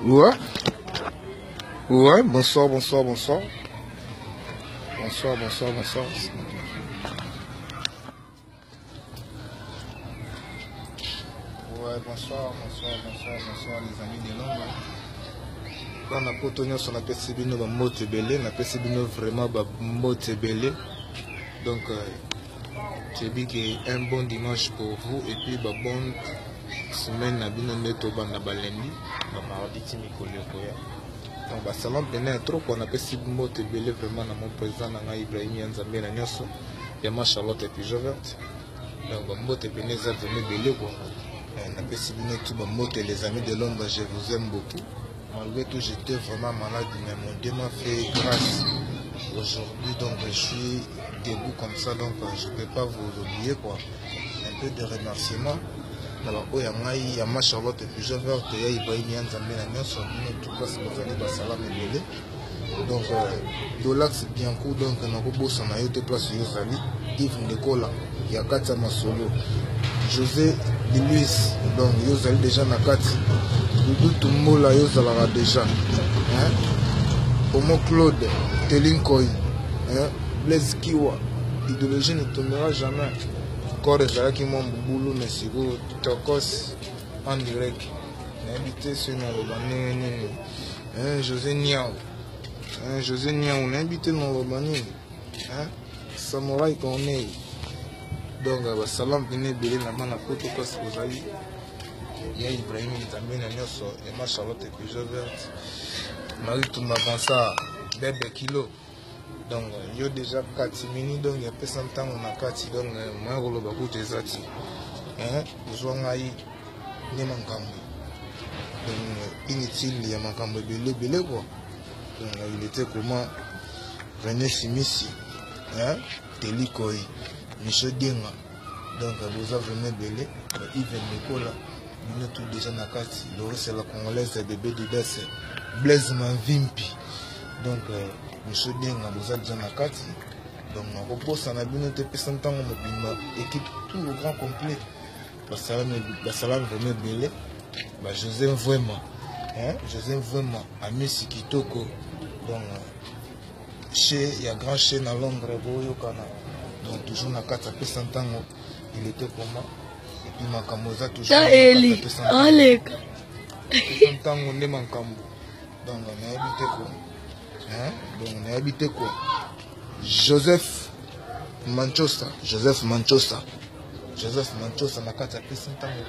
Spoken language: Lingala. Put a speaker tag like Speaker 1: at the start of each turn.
Speaker 1: Ouais. Ouais, bonsoir, bonsoir, bonsoir. Bonsoir, bonsoir, bonsoir. Ouais, bonsoir, bonsoir, bonsoir, bonsoir les amis de Londres. Bana poto nyonso napesi bino bambote ebele, napesi bino vraiment bambote ebele. Donc, euh, j'ai que un bon dimanche pour vous et puis ba bonne semaine na bino nde tobanda ba lundi, ba mardi ti mikolo ekoya. Donc ba salon pene ya trop quoi, napesi mbote ebele vraiment na mon président na ngai Ibrahim ya Nzambe na nyonso ya ma Charlotte et puis Jovert. Donc ba mbote pene eza vraiment ebele quoi. Euh, napesi bino tout ba mbote les amis de Londres, je vous aime beaucoup. Malgré tout, j'étais vraiment malade, mais mon Dieu m'a fait grâce. Aujourd'hui, donc, je suis debout comme ça, donc je ne peux pas vous oublier, quoi. Un peu de remerciement. na baoyo ya ngai ya ma charlotte pigeon verte ya ibrahim ya nzambe na nyonso bino tukas bozali basalama ebele donc euh, dolax bianco donc nakobosana yo te place yo ozali yves ndekola ya kati ya masolo josé de luis donc yo ozali déjà na kati dudu tumbola yo ozalaka déjà hein? omo claude telinkoi hein? blaise kiwa idéologie ne tombera jamais corps ezalaki mwa mobulu mais sikoyo tokos en direct nayebi te soki naloba ndenge nini hein, josé niao hein, josé niao nayebi te naloba nini hein? Samurai Corneille donc basalam mpena ebele na bana poto place bozali ya Ibrahim Nzambe na nyonso Emma Charlotte Peugeot verte Marie Tumba Vincent Bebe Kilo donc yo déjà kati mini donc yapesa ntango na kati donc moya koloba kutu eza ti ozwa ngai nde makambo donc inutile ya makambo ebele ebele quoi donc il était comment René Simisi hein Telikoi Michel Dienga donc boza vraiment ebele Yves Nicola bino tout déjà na kati Loris la congolaise bébé Didas Blaise Manvimpi donc euh, Michel Dienga boza déjà na kati donc nakobosana bino te pesa ntango mobimba équipe tout au grand complet basalami vraiment ebele ba José Mvuema hein José Mvuema amisi kitoko donc chez ya grand chez na Londres boyokana donc toujours na kati apesa ntango il était comment et puis makambo eza toujours
Speaker 2: eli aleka
Speaker 1: apesa ntango nde makambo donc nayebi te ko hein donc nayebi te ko Joseph Manchosa Joseph Manchosa Joseph Manchosa na kati apesi ntango.